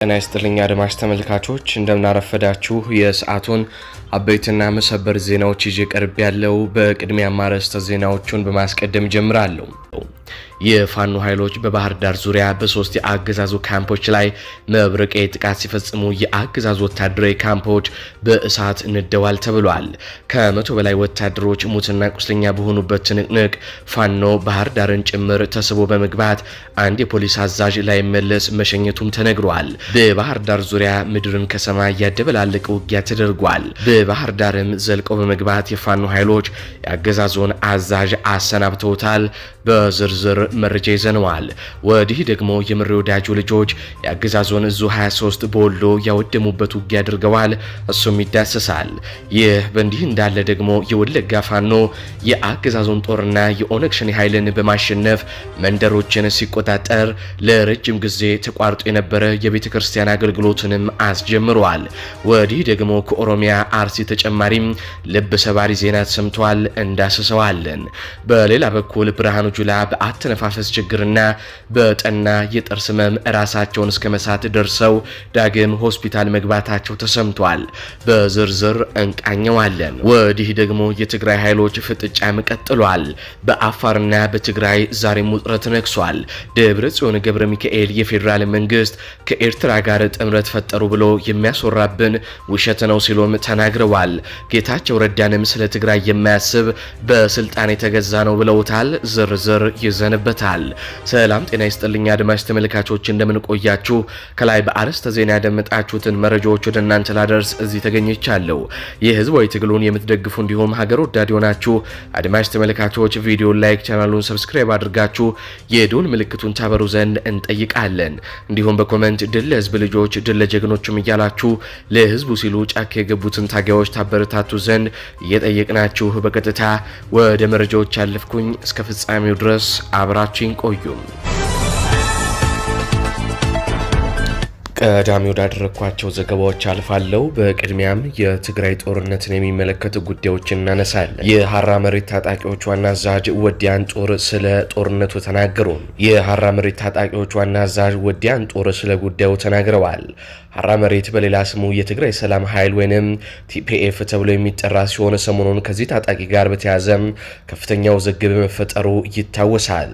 ጤና ይስጥልኝ አድማጭ ተመልካቾች፣ እንደምናረፈዳችሁ የሰዓቱን አበይትና መሰበር ዜናዎች ይዤ ቀርብ ያለው። በቅድሚያ አርዕስተ ዜናዎቹን በማስቀደም ጀምራለሁ። የፋኖ ኃይሎች በባህር ዳር ዙሪያ በሶስት የአገዛዙ ካምፖች ላይ መብረቃዊ ጥቃት ሲፈጽሙ የአገዛዙ ወታደራዊ ካምፖች በእሳት ንደዋል ተብሏል። ከ100 በላይ ወታደሮች ሙትና ቁስለኛ በሆኑበት ትንቅንቅ ፋኖ ባህር ዳርን ጭምር ተስቦ በመግባት አንድ የፖሊስ አዛዥ ላይመለስ መሸኘቱም ተነግሯል። በባህር ዳር ዙሪያ ምድርን ከሰማይ ያደበላለቀ ውጊያ ተደርጓል። በባህር ዳርም ዘልቀው በመግባት የፋኖ ኃይሎች የአገዛዙን አዛዥ አሰናብተውታል። በዝርዝር መረጃ ይዘነዋል። ወዲህ ደግሞ የምሬ ወዳጁ ልጆች የአገዛዙን ዙ 23 በወሎ ያወደሙበት ውጊያ አድርገዋል። እሱም ይዳሰሳል። ይህ በእንዲህ እንዳለ ደግሞ የወለጋ ፋኖ የአገዛዙን ጦርና የኦነግ ሸኔ ኃይልን በማሸነፍ መንደሮችን ሲቆጣጠር ለረጅም ጊዜ ተቋርጦ የነበረ የቤተ ክርስቲያን አገልግሎትንም አስጀምረዋል። ወዲህ ደግሞ ከኦሮሚያ አርሲ ተጨማሪም ልብ ሰባሪ ዜና ተሰምቷል። እንዳስሰዋለን። በሌላ በኩል ብርሃኑ ጁላ በአተነፋፈስ ችግርና በጠና የጥርስ ህመም ራሳቸውን እስከ መሳት ደርሰው ዳግም ሆስፒታል መግባታቸው ተሰምቷል። በዝርዝር እንቃኘዋለን። ወዲህ ደግሞ የትግራይ ኃይሎች ፍጥጫም ቀጥሏል። በአፋርና በትግራይ ዛሬም ውጥረት ነግሷል። ደብረ ጽዮን ገብረ ሚካኤል የፌዴራል መንግስት ከኤርትራ ጋር ጥምረት ፈጠሩ ብሎ የሚያስወራብን ውሸት ነው ሲሉም ተናግረዋል። ጌታቸው ረዳንም ስለ ትግራይ የማያስብ በስልጣን የተገዛ ነው ብለውታል። ዝርዝር ይዘንበታል። ሰላም ጤና ይስጥልኝ አድማጭ ተመልካቾች፣ እንደምንቆያችሁ ከላይ በአርዕስተ ዜና ያደመጣችሁትን መረጃዎች ወደ እናንተ ላደርስ እዚህ ተገኝቻለሁ። ይህ ህዝባዊ ትግሉን የምትደግፉ እንዲሁም ሀገር ወዳድ የሆናችሁ አድማጭ ተመልካቾች ቪዲዮን like፣ ቻናሉን subscribe አድርጋችሁ የደወል ምልክቱን ታበሩ ዘንድ እንጠይቃለን። እንዲሁም በ comment ድል ለህዝብ ልጆች ድል ለጀግኖችም እያላችሁ ለህዝቡ ሲሉ ጫካ የገቡትን ታጋዮች ታበረታቱ ዘንድ እየጠየቅናችሁ በቀጥታ ወደ መረጃዎች ያለፍኩኝ፣ እስከ ፍጻሜው ድረስ አብራችን ቆዩም። ቀዳሚ ወዳደረግኳቸው ዘገባዎች አልፋለሁ። በቅድሚያም የትግራይ ጦርነትን የሚመለከቱ ጉዳዮችን እናነሳለን። የሀራ መሬት ታጣቂዎች ዋና አዛዥ ወዲያን ጦር ስለ ጦርነቱ ተናገሩ። የሀራ መሬት ታጣቂዎች ዋና አዛዥ ወዲያን ጦር ስለ ጉዳዩ ተናግረዋል። ሀራ መሬት በሌላ ስሙ የትግራይ ሰላም ኃይል ወይንም TPF ተብሎ የሚጠራ ሲሆን ሰሞኑን ከዚህ ታጣቂ ጋር በተያያዘ ከፍተኛ ውዝግብ መፈጠሩ ይታወሳል።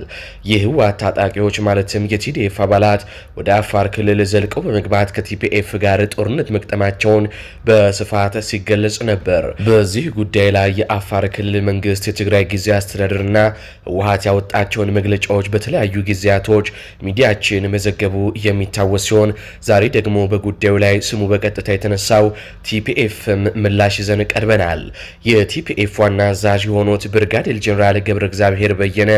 የህወሓት ታጣቂዎች ማለትም የ TDF አባላት ወደ አፋር ክልል ዘልቀው በመግባት ከ TPF ጋር ጦርነት መግጠማቸውን በስፋት ሲገለጽ ነበር። በዚህ ጉዳይ ላይ የአፋር ክልል መንግስት፣ የትግራይ ጊዜያዊ አስተዳደርና ህወሓት ያወጣቸውን መግለጫዎች በተለያዩ ጊዜያቶች ሚዲያችን መዘገቡ የሚታወስ ሲሆን ዛሬ ደግሞ በጉዳዩ ላይ ስሙ በቀጥታ የተነሳው TPF ም ምላሽ ይዘን ቀርበናል። የ TPF ዋና አዛዥ የሆኑት ብርጋዴር ጀኔራል ገብረ እግዚአብሔር በየነ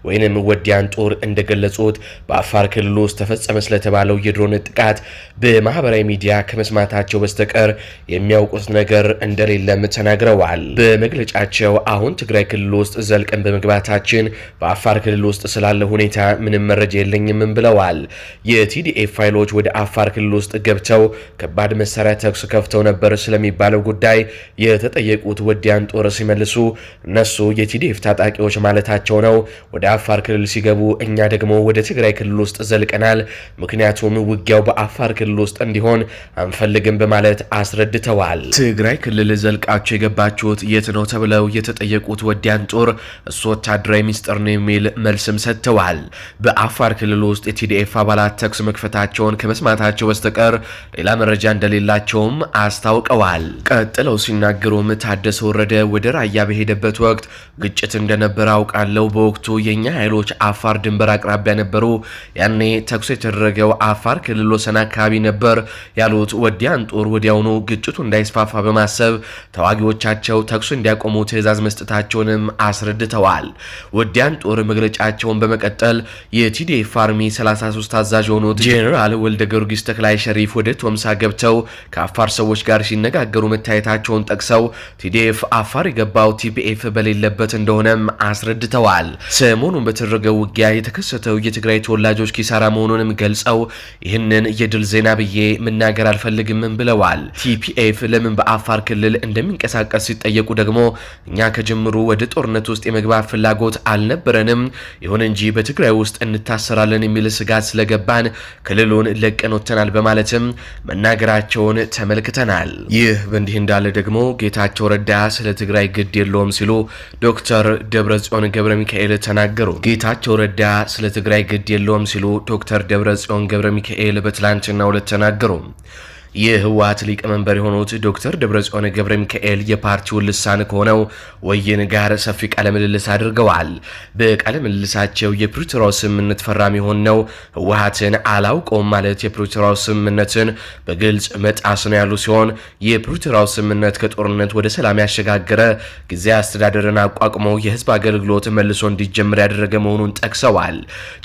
ወይንም ወዲያን ጦር እንደገለጹት በአፋር ክልል ውስጥ ተፈጸመ ስለተባለው የድሮን ጥቃት በማህበራዊ ሚዲያ ከመስማታቸው በስተቀር የሚያውቁት ነገር እንደሌለም ተናግረዋል። በመግለጫቸው አሁን ትግራይ ክልል ውስጥ ዘልቀን በመግባታችን በአፋር ክልል ውስጥ ስላለ ሁኔታ ምንም መረጃ የለኝም ብለዋል። የ TDF ኃይሎች ወደ አፋር ክልል ውስጥ ገብተው ከባድ መሳሪያ ተኩስ ከፍተው ነበር ስለሚባለው ጉዳይ የተጠየቁት ወዲያን ጦር ሲመልሱ እነሱ የ TDF ታጣቂዎች ማለታቸው ነው፣ ወደ አፋር ክልል ሲገቡ እኛ ደግሞ ወደ ትግራይ ክልል ውስጥ ዘልቀናል። ምክንያቱም ውጊያው በአፋር ክልል ውስጥ እንዲሆን አንፈልግም በማለት አስረድተዋል። ትግራይ ክልል ዘልቃችሁ የገባችሁት የት ነው ተብለው የተጠየቁት ወዲያን ጦር እሱ ወታደራዊ ሚስጥር ነው የሚል መልስም ሰጥተዋል። በአፋር ክልል ውስጥ የ TDF አባላት ተኩስ መክፈታቸውን ከመስማታቸው በስተቀር ሌላ መረጃ እንደሌላቸውም አስታውቀዋል። ቀጥለው ሲናገሩም ታደሰ ወረደ ወደ ራያ በሄደበት ወቅት ግጭት እንደነበረ አውቃለሁ። በወቅቱ የእኛ ኃይሎች አፋር ድንበር አቅራቢያ ነበሩ። ያኔ ተኩስ የተደረገው አፋር ክልል ወሰን አካባቢ ነበር ያሉት ወዲያን ጦር ወዲያውኑ ግጭቱ እንዳይስፋፋ በማሰብ ተዋጊዎቻቸው ተኩስ እንዲያቆሙ ትዕዛዝ መስጠታቸውንም አስረድተዋል። ወዲያን ጦር መግለጫቸውን በመቀጠል የ TDF Army 33 አዛዥ የሆኑት ጄኔራል ወልደ ጊዮርጊስ ተክላይ ሸሪፍ ወደ ቶምሳ ገብተው ከአፋር ሰዎች ጋር ሲነጋገሩ መታየታቸውን ጠቅሰው TDF አፋር የገባው TPF በሌለበት እንደሆነም አስረድተዋል። ሰሞኑን በተደረገው ውጊያ የተከሰተው የትግራይ ተወላጆች ኪሳራ መሆኑንም ገልጸው ይህንን የ የድል ዜና ብዬ መናገር አልፈልግምም ብለዋል። TPF ለምን በአፋር ክልል እንደሚንቀሳቀስ ሲጠየቁ ደግሞ እኛ ከጅምሩ ወደ ጦርነት ውስጥ የመግባት ፍላጎት አልነበረንም፣ ይሁን እንጂ በትግራይ ውስጥ እንታሰራለን የሚል ስጋት ስለገባን ክልሉን ለቀን ወጥተናል በማለትም መናገራቸውን ተመልክተናል። ይህ በእንዲህ እንዳለ ደግሞ ጌታቸው ረዳ ስለ ትግራይ ግድ የለውም ሲሉ ዶክተር ደብረጽዮን ገብረ ሚካኤል ተናገሩ። ጌታቸው ረዳ ስለ ትግራይ ግድ የለውም ሲሉ ዶክተር ደብረጽዮን ገብረ ሚካኤል በትላንትናው ዕለት ተናገሩ። የህወሓት ሊቀመንበር የሆኑት ዶክተር ደብረጽዮን ገብረ ሚካኤል የፓርቲውን ልሳን ከሆነው ወይን ጋር ሰፊ ቃለ ምልልስ አድርገዋል። በቃለ ምልልሳቸው የፕሪቶሪያው ስምምነት ፈራሚ የሆነው ህወሓትን አላውቀውም ማለት የፕሪቶሪያው ስምምነትን በግልጽ መጣስ ነው ያሉ ሲሆን የፕሪቶሪያው ስምምነት ከጦርነት ወደ ሰላም ያሸጋገረ፣ ጊዜያዊ አስተዳደርን አቋቁሞ የህዝብ አገልግሎት መልሶ እንዲጀምር ያደረገ መሆኑን ጠቅሰዋል።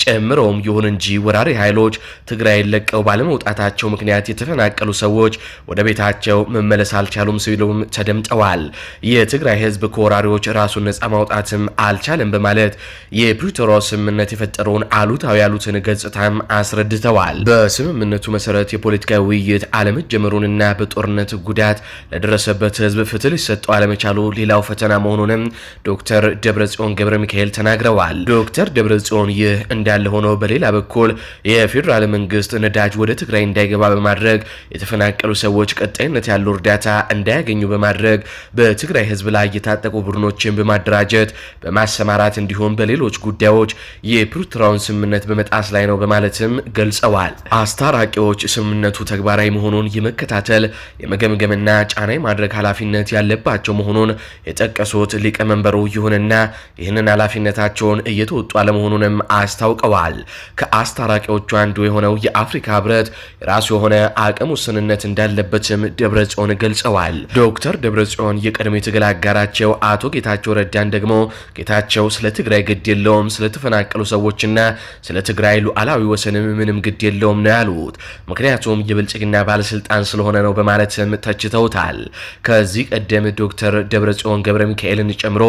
ጨምረውም ይሁን እንጂ ወራሪ ኃይሎች ትግራይን ለቀው ባለመውጣታቸው ምክንያት የተፈናቀሉ ሰዎች ወደ ቤታቸው መመለስ አልቻሉም ሲሉም ተደምጠዋል። የትግራይ ህዝብ ከወራሪዎች ራሱን ነጻ ማውጣትም አልቻለም በማለት የፕሪቶሪያው ስምምነት የፈጠረውን አሉታዊ ያሉትን ገጽታም አስረድተዋል። በስምምነቱ መሰረት የፖለቲካዊ ውይይት አለመጀመሩንና በጦርነት ጉዳት ለደረሰበት ህዝብ ፍትህ ሊሰጠው አለመቻሉ ሌላው ፈተና መሆኑንም ዶክተር ደብረጽዮን ገብረ ሚካኤል ተናግረዋል። ዶክተር ደብረጽዮን ይህ እንዳለ ሆኖ በሌላ በኩል የፌዴራል መንግስት ነዳጅ ወደ ትግራይ እንዳይገባ በማድረግ የተፈናቀሉ ሰዎች ቀጣይነት ያለው እርዳታ እንዳያገኙ በማድረግ በትግራይ ህዝብ ላይ የታጠቁ ቡድኖችን በማደራጀት በማሰማራት እንዲሁም በሌሎች ጉዳዮች የፕሪቶሪያውን ስምምነት በመጣስ ላይ ነው በማለትም ገልጸዋል። አስታራቂዎች ስምምነቱ ተግባራዊ መሆኑን የመከታተል፣ የመገምገምና ጫና የማድረግ ኃላፊነት ያለባቸው መሆኑን የጠቀሱት ሊቀመንበሩ፣ ይሁንና ይህንን ኃላፊነታቸውን እየተወጡ አለመሆኑንም አስታውቀዋል። ከአስታራቂዎቹ አንዱ የሆነው የአፍሪካ ህብረት የራሱ የሆነ አቅም ውስንነት እንዳለበትም ደብረጽዮን ገልጸዋል። ዶክተር ደብረጽዮን የቀድሞ የትግል አጋራቸው አቶ ጌታቸው ረዳን ደግሞ ጌታቸው ስለ ትግራይ ግድ የለውም፣ ስለተፈናቀሉ ሰዎችና ስለ ትግራይ ሉዓላዊ ወሰንም ምንም ግድ የለውም ነው ያሉት። ምክንያቱም የብልጽግና ባለስልጣን ስለሆነ ነው በማለትም ተችተውታል። ከዚህ ቀደም ዶክተር ደብረጽዮን ገብረ ሚካኤልን ጨምሮ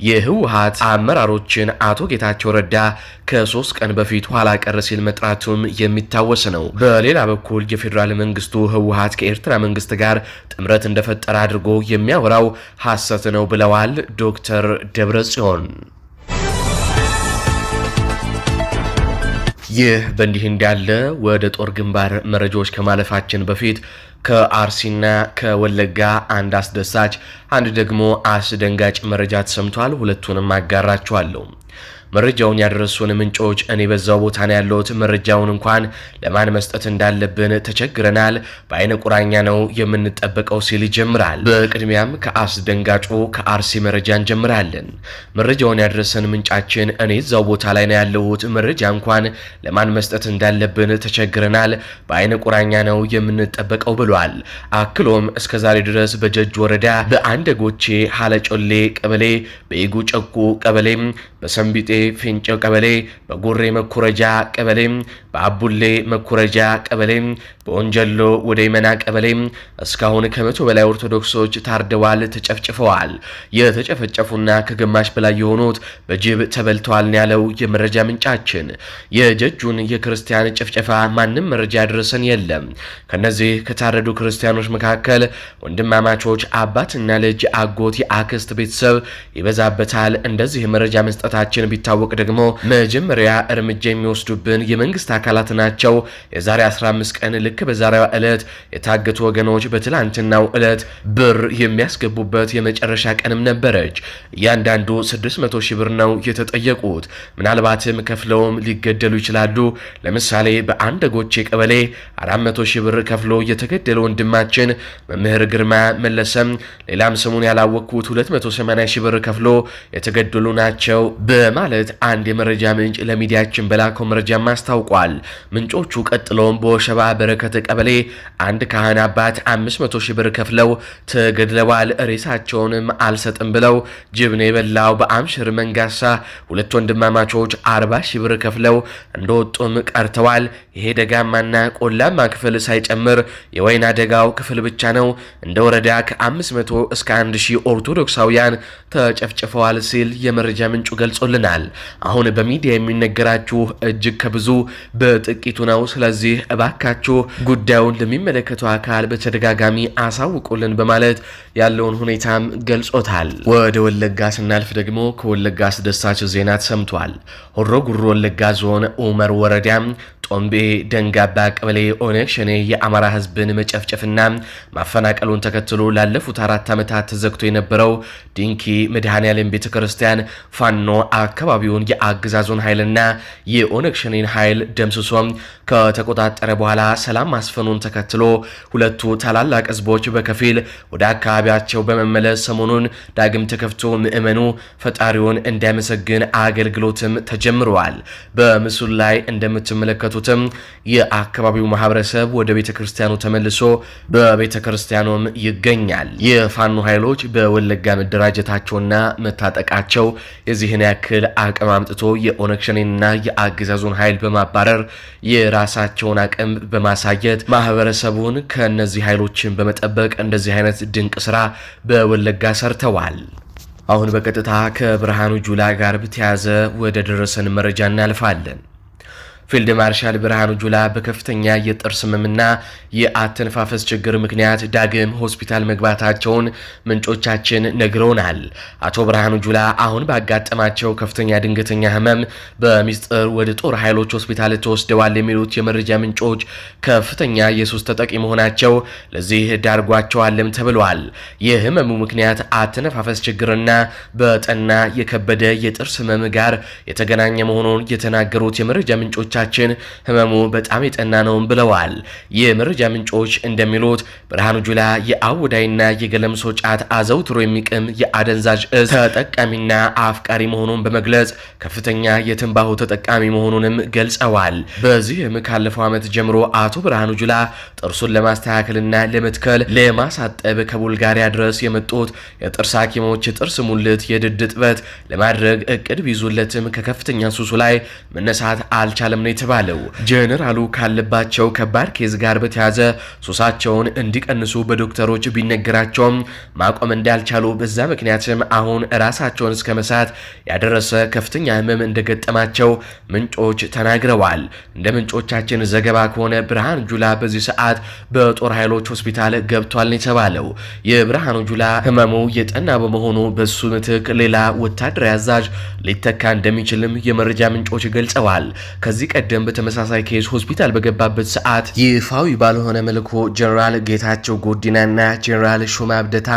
የህወሓት አመራሮችን አቶ ጌታቸው ረዳ ከ3 ቀን በፊት ኋላ ቀር ሲል መጥራቱም የሚታወስ ነው። በሌላ በኩል የፌዴራል መንግስቱ ህወሓት ከኤርትራ መንግስት ጋር ጥምረት እንደፈጠረ አድርጎ የሚያወራው ሐሰት ነው ብለዋል ዶክተር ደብረጽዮን። ይህ በእንዲህ እንዳለ ወደ ጦር ግንባር መረጃዎች ከማለፋችን በፊት ከአርሲና ከወለጋ አንድ አስደሳች፣ አንድ ደግሞ አስደንጋጭ መረጃ ተሰምቷል። ሁለቱንም አጋራችኋለሁ። መረጃውን ያደረሱን ምንጮች እኔ በዛው ቦታ ነው ያለሁት፣ መረጃውን እንኳን ለማን መስጠት እንዳለብን ተቸግረናል፣ በአይነ ቁራኛ ነው የምንጠበቀው ሲል ይጀምራል። በቅድሚያም ከአስደንጋጩ ከአርሲ መረጃ እንጀምራለን። መረጃውን ያደረሰን ምንጫችን እኔ እዛው ቦታ ላይ ነው ያለሁት፣ መረጃ እንኳን ለማን መስጠት እንዳለብን ተቸግረናል፣ በአይነ ቁራኛ ነው የምንጠበቀው ብሏል። አክሎም እስከዛሬ ድረስ በጀጅ ወረዳ በአንደ ጎቼ ሀለጮሌ ቀበሌ፣ በኢጉ ጨቁ ቀበሌ፣ በሰንቢጤ ፊንጮ ቀበሌ፣ በጉሬ መኩረጃ ቀበሌ፣ በአቡሌ መኩረጃ ቀበሌ፣ በወንጀሎ ወደ ይመና ቀበሌ እስካሁን ከ100 በላይ ኦርቶዶክሶች ታርደዋል፣ ተጨፍጭፈዋል። የተጨፈጨፉና ከግማሽ በላይ የሆኑት በጅብ ተበልተዋል ያለው የመረጃ ምንጫችን የጀጁን የክርስቲያን ጭፍጨፋ ማንም መረጃ ያደረሰን የለም። ከነዚህ ከታረዱ ክርስቲያኖች መካከል ወንድማማቾች፣ አባትና ልጅ፣ አጎት፣ የአክስት ቤተሰብ ይበዛበታል። እንደዚህ መረጃ መስጠታችን ቢታወቅ ደግሞ መጀመሪያ እርምጃ የሚወስዱብን የመንግስት አካላት ናቸው። የዛሬ 15 ቀን ልክ በዛሬዋ ዕለት የታገቱ ወገኖች በትላንትናው ዕለት ብር የሚያስገቡበት የመጨረሻ ቀንም ነበረች። እያንዳንዱ 600 ሺህ ብር ነው የተጠየቁት። ምናልባትም ከፍለውም ሊገደሉ ይችላሉ። ለምሳሌ በአንድ ጎቼ ቀበሌ 400 ሺህ ብር ከፍሎ የተገደለ ወንድማችን መምህር ግርማ መለሰም፣ ሌላም ስሙን ያላወቅኩት 280 ሺህ ብር ከፍሎ የተገደሉ ናቸው በማለት አንድ የመረጃ ምንጭ ለሚዲያችን በላከው መረጃም አስታውቋል። ምንጮቹ ቀጥለውም በወሸባ በረከት ቀበሌ አንድ ካህን አባት 500 ሺህ ብር ከፍለው ተገድለዋል። ሬሳቸውንም አልሰጥም ብለው ጅብ ነው የበላው። በአምሽር መንጋሳ ሁለት ወንድማማቾች 40 ሺህ ብር ከፍለው እንደወጡም ቀርተዋል። ይሄ ደጋማና ቆላማ ክፍል ሳይጨምር የወይና ደጋው ክፍል ብቻ ነው። እንደ ወረዳ ከ500 እስከ 1000 ኦርቶዶክሳውያን ተጨፍጭፈዋል ሲል የመረጃ ምንጩ ገልጾልናል። አሁን በሚዲያ የሚነገራችሁ እጅግ ከብዙ በጥቂቱ ነው። ስለዚህ እባካችሁ ጉዳዩን ለሚመለከተው አካል በተደጋጋሚ አሳውቁልን በማለት ያለውን ሁኔታም ገልጾታል። ወደ ወለጋ ስናልፍ ደግሞ ከወለጋ አስደሳች ዜና ተሰምቷል። ሆሮ ጉሩ ወለጋ ዞን ኡመር ወረዳ ጦምቤ ደንጋባ ቀበሌ ኦነግ ሸኔ የአማራ ህዝብን መጨፍጨፍና ማፈናቀሉን ተከትሎ ላለፉት 4 ዓመታት ተዘግቶ የነበረው ድንኪ መድኃኔዓለም ቤተ ክርስቲያን ፋኖ አካባቢውን የአገዛዙን ኃይልና የኦነግ ሸኔን ኃይል ደምስሶ ከተቆጣጠረ በኋላ ሰላም ማስፈኑን ተከትሎ ሁለቱ ታላላቅ ህዝቦች በከፊል ወደ አካባቢያቸው በመመለስ ሰሞኑን ዳግም ተከፍቶ ምዕመኑ ፈጣሪውን እንዲያመሰግን አገልግሎትም ተጀምረዋል። በምስሉ ላይ እንደምትመለከቱትም የአካባቢው ማህበረሰብ ወደ ቤተ ክርስቲያኑ ተመልሶ በቤተ ክርስቲያኑም ይገኛል። የፋኖ ኃይሎች በወለጋ መደራጀታቸውና መታጠቃቸው የዚህን ያክል አቅም አምጥቶ የኦነግ ሸኔንና የአገዛዙን ኃይል በማባረር የራሳቸውን አቅም በማሳየት ማህበረሰቡን ከነዚህ ኃይሎችን በመጠበቅ እንደዚህ አይነት ድንቅ ስራ በወለጋ ሰርተዋል። አሁን በቀጥታ ከብርሃኑ ጁላ ጋር በተያያዘ ወደ ደረሰን መረጃ እናልፋለን። ፊልድ ማርሻል ብርሃኑ ጁላ በከፍተኛ የጥርስ ህመምና የአተነፋፈስ ችግር ምክንያት ዳግም ሆስፒታል መግባታቸውን ምንጮቻችን ነግረውናል። አቶ ብርሃኑ ጁላ አሁን ባጋጠማቸው ከፍተኛ ድንገተኛ ህመም በሚስጥር ወደ ጦር ኃይሎች ሆስፒታል ተወስደዋል የሚሉት የመረጃ ምንጮች ከፍተኛ የሱስ ተጠቂ መሆናቸው ለዚህ ዳርጓቸዋልም ተብለዋል። የህመሙ ምክንያት አተነፋፈስ ችግርና በጠና የከበደ የጥርስ ህመም ጋር የተገናኘ መሆኑን የተናገሩት የመረጃ ምንጮች ህመሙ በጣም የጠና ነው ብለዋል። የመረጃ ምንጮች እንደሚሉት ብርሃኑ ጁላ የአውዳይና የገለምሶ ጫት አዘውትሮ የሚቅም የአደንዛዥ እጽ ተጠቃሚና አፍቃሪ መሆኑን በመግለጽ ከፍተኛ የትንባሆ ተጠቃሚ መሆኑንም ገልጸዋል። በዚህም ካለፈው ዓመት ጀምሮ አቶ ብርሃኑ ጁላ ጥርሱን ለማስተካከልና ለመትከል ለማሳጠብ ከቡልጋሪያ ድረስ የመጡት የጥርስ ሐኪሞች የጥርስ ሙልት፣ የድድ እጥበት ለማድረግ እቅድ ቢይዙለትም ከከፍተኛ ሱሱ ላይ መነሳት አልቻለም ነው የተባለው። ጀነራሉ ካለባቸው ከባድ case ጋር በተያዘ ሱሳቸውን እንዲቀንሱ በዶክተሮች ቢነገራቸውም ማቆም እንዳልቻሉ፣ በዛ ምክንያትም አሁን ራሳቸውን እስከ መሳት ያደረሰ ከፍተኛ ህመም እንደገጠማቸው ምንጮች ተናግረዋል። እንደ ምንጮቻችን ዘገባ ከሆነ ብርሃኑ ጁላ በዚህ ሰዓት በጦር ኃይሎች ሆስፒታል ገብቷል ነው የተባለው። የብርሃኑ ጁላ ህመሙ የጠና በመሆኑ በሱ ምትክ ሌላ ወታደራዊ አዛዥ ሊተካ እንደሚችልም የመረጃ ምንጮች ገልጸዋል። ከዚህ ቀደም በተመሳሳይ case ሆስፒታል በገባበት ሰዓት ይፋዊ ባልሆነ መልኩ ጀነራል ጌታቸው ጎዲናና ጀነራል ሹማ አብደታ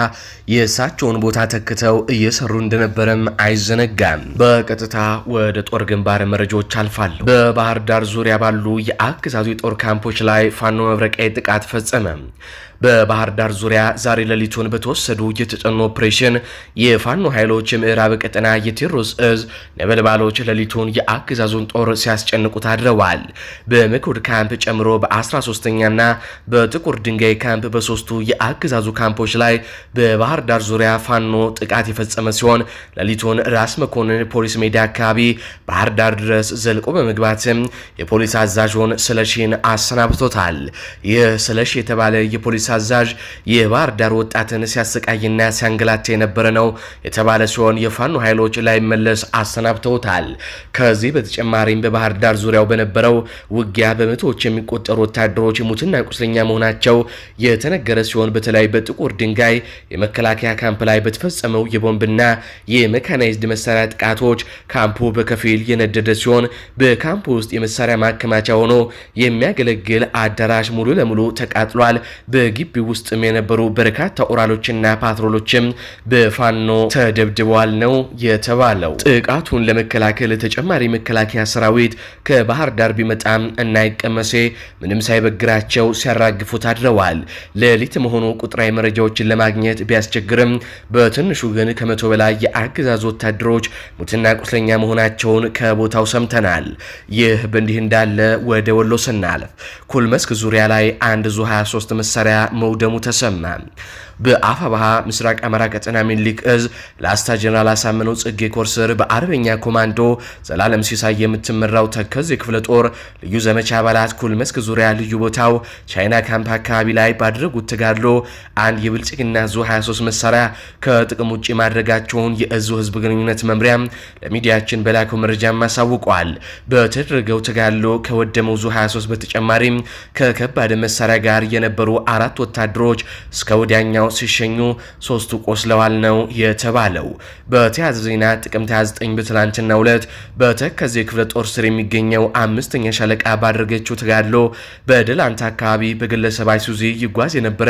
የእሳቸውን ቦታ ተክተው እየሰሩ እንደነበረም አይዘነጋም። በቀጥታ ወደ ጦር ግንባር መረጃዎች አልፋለሁ። በባህር ዳር ዙሪያ ባሉ የአገዛዙ የጦር ካምፖች ላይ ፋኖ መብረቃዊ ጥቃት ፈጸመ። በባህር ዳር ዙሪያ ዛሬ ሌሊቱን በተወሰዱ የተጠኑ ኦፕሬሽን የፋኖ ኃይሎች የምዕራብ ቀጠና የቴዎድሮስ እዝ ነበልባሎች ሌሊቱን የአገዛዙን ጦር ሲያስጨንቁት አድረዋል። በምኩድ ካምፕ ጨምሮ በ13ኛና በጥቁር ድንጋይ ካምፕ በሶስቱ የአገዛዙ ካምፖች ላይ በባህር ዳር ዙሪያ ፋኖ ጥቃት የፈጸመ ሲሆን ሌሊቱን ራስ መኮንን ፖሊስ ሜዳ አካባቢ ባህር ዳር ድረስ ዘልቆ በመግባትም የፖሊስ አዛዡን ስለሺን አሰናብቶታል። ይህ ስለሺ የተባለ የፖሊስ አዛዥ የባህር ዳር ወጣትን ሲያሰቃይና ሲያንገላታ የነበረ ነው የተባለ ሲሆን የፋኖ ኃይሎች ላይመለስ አሰናብተውታል። ከዚህ በተጨማሪም በባህር ዳር ዙሪያው በነበረው ውጊያ በመቶዎች የሚቆጠሩ ወታደሮች ሙትና ቁስለኛ መሆናቸው የተነገረ ሲሆን በተለይ በጥቁር ድንጋይ የመከላከያ ካምፕ ላይ በተፈጸመው የቦምብና የሜካናይዝድ መሳሪያ ጥቃቶች ካምፑ በከፊል የነደደ ሲሆን በካምፑ ውስጥ የመሳሪያ ማከማቻ ሆኖ የሚያገለግል አዳራሽ ሙሉ ለሙሉ ተቃጥሏል። በግቢ ውስጥም የነበሩ በርካታ ኦራሎችና ፓትሮሎችም በፋኖ ተደብድበዋል ነው የተባለው። ጥቃቱን ለመከላከል ተጨማሪ መከላከያ ሰራዊት ከባህር ዳር ቢመጣም እናይቀመሴ ምንም ሳይበግራቸው ሲያራግፉት አድረዋል። ሌሊት መሆኑ ቁጥራዊ መረጃዎችን ለማግኘት ቢያስቸግርም በትንሹ ግን ከ100 በላይ የአገዛዙ ወታደሮች ሙትና ቁስለኛ መሆናቸውን ከቦታው ሰምተናል። ይህ በእንዲህ እንዳለ ወደ ወሎ ስናልፍ ኩልመስክ ዙሪያ ላይ አንድ ዙ 23 መሳሪያ መውደሙ ተሰማ። በአፋብኃ ምስራቅ አማራ ቀጠና ሚኒሊክ እዝ ላስታ ጀነራል አሳምነው ጽጌ ኮር ስር በአርበኛ ኮማንዶ ዘላለም ሲሳይ የምትመራው ተከዜ ክፍለ ጦር ልዩ ዘመቻ አባላት ኩልመስክ ዙሪያ ልዩ ቦታው ቻይና ካምፕ አካባቢ ላይ ባደረጉት ተጋድሎ አንድ የብልጽግና ዙ 23 መሳሪያ ከጥቅም ውጭ ማድረጋቸውን የእዙ ህዝብ ግንኙነት መምሪያ ለሚዲያችን በላከው መረጃም አሳውቋል። በተደረገው ተጋድሎ ከወደመው ዙ 23 በተጨማሪም ከከባድ መሳሪያ ጋር የነበሩ 4 ወታደሮች እስከ ወዲያኛው ሲሸኙ 3ቱ ቆስለዋል ነው የተባለው። በተያያዘ ዜና ጥቅምት 29 በትላንትናው ዕለት በተከዜ ክፍለ ጦር ስር የሚገኘው 5ኛ ሻለቃ ባደረገችው ተጋድሎ በደላንታ አካባቢ በግለሰብ አይሱዚ ይጓዝ የነበረ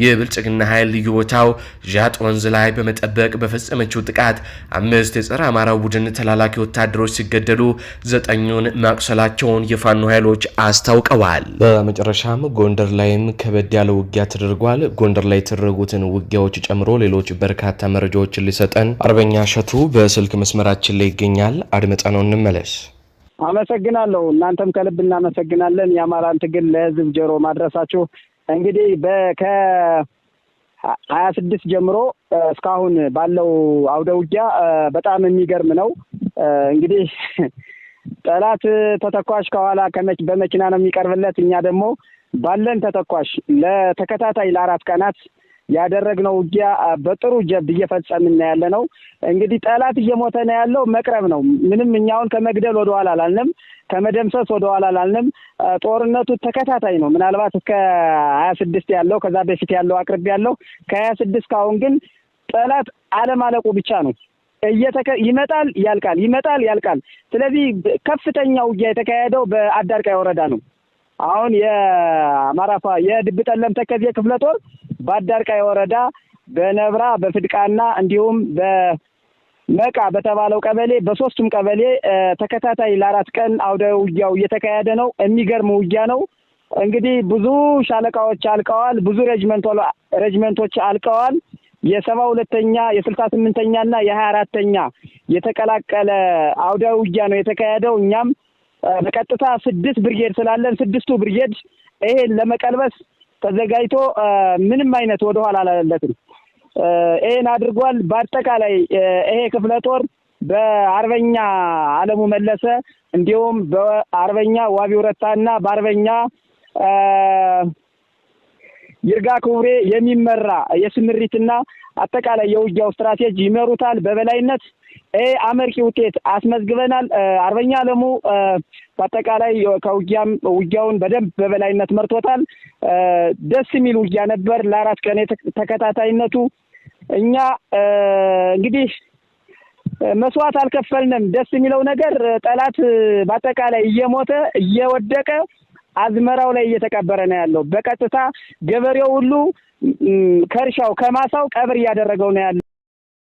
የብልጽግና ኃይል ልዩ ቦታው ዣጥ ወንዝ ላይ በመጠበቅ በፈጸመችው ጥቃት 5 የጸረ አማራው ቡድን ተላላኪ ወታደሮች ሲገደሉ 9ኙን ማቁሰላቸውን የፋኖ ኃይሎች አስታውቀዋል። በመጨረሻም ጎንደር ላይም ከበድ ያለ ውጊያ ተደርጓል። ጎንደር ላይ የተደረጉትን ውጊያዎች ጨምሮ ሌሎች በርካታ መረጃዎችን ሊሰጠን አርበኛ እሸቱ በስልክ መስመራችን ላይ ይገኛል። አድምጠነው እንመለስ። አመሰግናለሁ። እናንተም ከልብ እናመሰግናለን። የአማራን ትግል ለህዝብ ጆሮ ማድረሳችሁ። እንግዲህ ከ26 ጀምሮ እስካሁን ባለው አውደ ውጊያ በጣም የሚገርም ነው። እንግዲህ ጠላት ተተኳሽ ከኋላ በመኪና ነው የሚቀርብለት። እኛ ደግሞ ባለን ተተኳሽ ለተከታታይ ለ4 ቀናት ያደረግነው ውጊያ በጥሩ ጀብ እየፈጸምን ያለ ነው። እንግዲህ ጠላት እየሞተ ነው ያለው፣ መቅረብ ነው። ምንም እኛውን ከመግደል ወደኋላ አላልንም፣ ከመደምሰስ ወደኋላ አላልንም። ጦርነቱ ተከታታይ ነው። ምናልባት እስከ 26 ያለው ከዛ በፊት ያለው አቅርብ ያለው ከ26 ካሁን ግን ጠላት አለማለቁ ብቻ ነው። ይመጣል ያልቃል፣ ይመጣል ያልቃል። ስለዚህ ከፍተኛ ውጊያ የተካሄደው በአዳርቃይ ወረዳ ነው። አሁን የአማራፋ የድብ ጠለም ተከዜ ክፍለ ጦር በአዳርቃይ ወረዳ በነብራ በፍድቃና እንዲሁም በመቃ በተባለው ቀበሌ በሶስቱም ቀበሌ ተከታታይ ለ4 ቀን አውደ ውጊያው እየተካሄደ ነው። የሚገርም ውጊያ ነው። እንግዲህ ብዙ ሻለቃዎች አልቀዋል። ብዙ ሬጅመንቶች አልቀዋል። የ72ኛ የ68ኛ እና የ24ኛ የተቀላቀለ አውደ ውጊያ ነው የተካሄደው። እኛም በቀጥታ 6 ብርጌድ ስላለን 6ቱ ብርጌድ ይሄን ለመቀልበስ ተዘጋጅቶ ምንም አይነት ወደ ኋላ አላለለትም። ይሄን አድርጓል። በአጠቃላይ ይሄ ክፍለ ጦር በአርበኛ አለሙ መለሰ እንዲሁም በአርበኛ ዋቢው ረታና በአርበኛ ይርጋ ክቡሬ የሚመራ የስምሪትና አጠቃላይ የውጊያው ስትራቴጂ ይመሩታል በበላይነት። ይሄ አመርቂ ውጤት አስመዝግበናል። አርበኛ አለሙ በአጠቃላይ ከውጊያም ውጊያውን በደንብ በበላይነት መርቶታል። ደስ የሚል ውጊያ ነበር ለ4 ቀን ተከታታይነቱ። እኛ እንግዲህ መስዋዕት አልከፈልንም። ደስ የሚለው ነገር ጠላት በአጠቃላይ እየሞተ እየወደቀ አዝመራው ላይ እየተቀበረ ነው ያለው። በቀጥታ ገበሬው ሁሉ ከእርሻው ከማሳው ቀብር እያደረገው ነው ያለው።